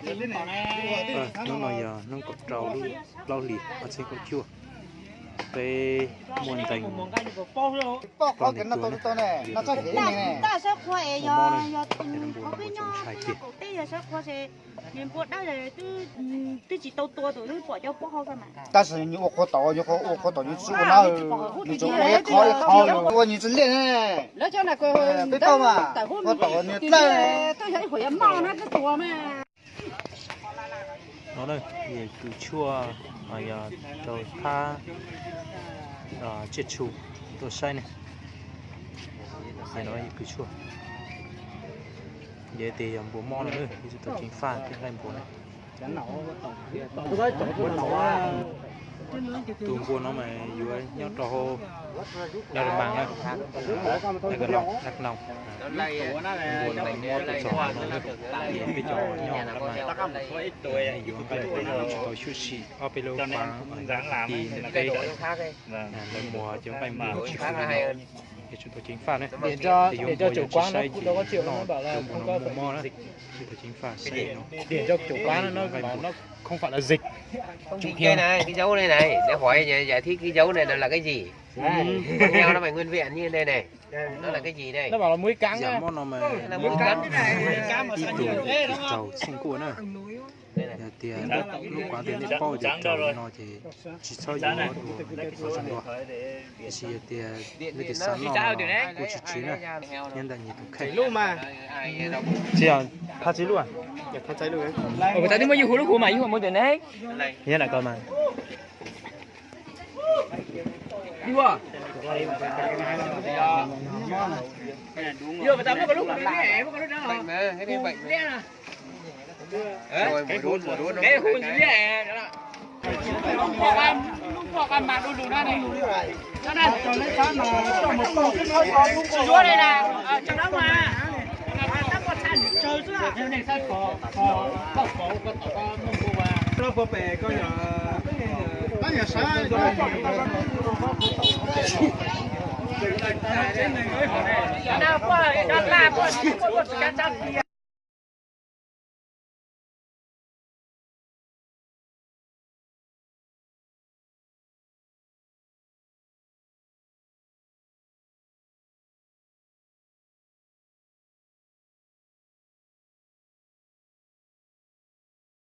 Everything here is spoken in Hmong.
Hnub no yog hnub kaum rau lub plaub hlis ob txhiab kaum cuaj, peb muaj ntees plaub ntees tua na. Mus mob na, cov npua no mus txaus ntshai tiag. Tab sis nws ua qhua tom, nws ua qhua tom nws tsis ua na, nws tsuas ua ib qho ib qho, ua nws tsis liaj ne. Peb tau mas, qhua tom nws dlawb. No na, yog kws tshuaj, yog rau phab tsiaj tshum tuaj saib ne. Yog no yog kws tshuaj. Yog tias yog npua mob no na, ib tug tau ceev faj thiab nqaij npua na. Tus npua no mas yuav nyob rau hauv Dab Laug Mas na, Dab Laug, Dab Laug. Npua no mob tuaj txog no na, ces peb cov nyob Dab Laug Mas yuav nqaij npua no tsis tau xyuam xim, ob peb lub paav ti ntawm teb, lawv muag cov nqaij npua tsis pub li no, es tsuas tau ceev faj na. Ces yuav npua yuav tsis saib ces no, cov npua no muaj mob na, tsuas tau ceev faj saib no. Nqaij npua. Không phải là dịch. Chủ Cái này, cái dấu đây này, để hỏi giải, giải thích cái dấu này nó là cái gì? Con heo nó mày nguyên vẹn như thế này này. Nó là cái gì đây? Nó bảo là muối cắn. Yam mob no mas ib tug raug txheej kuaj na. Yog tias lub paav tias nej paub tias raug li no ces tsis txhob yuav dua, txhob zoo dua. Tiam sis yog tias nej tias xav noj no kuj tsis tsis na, nyob ntawm nyias tus kheej. Tsis yog, thaj tsib lub. Ua tas twb muaj yus hu lub hu mas yus hu mus tias ne. Nyob ntawm ko mas.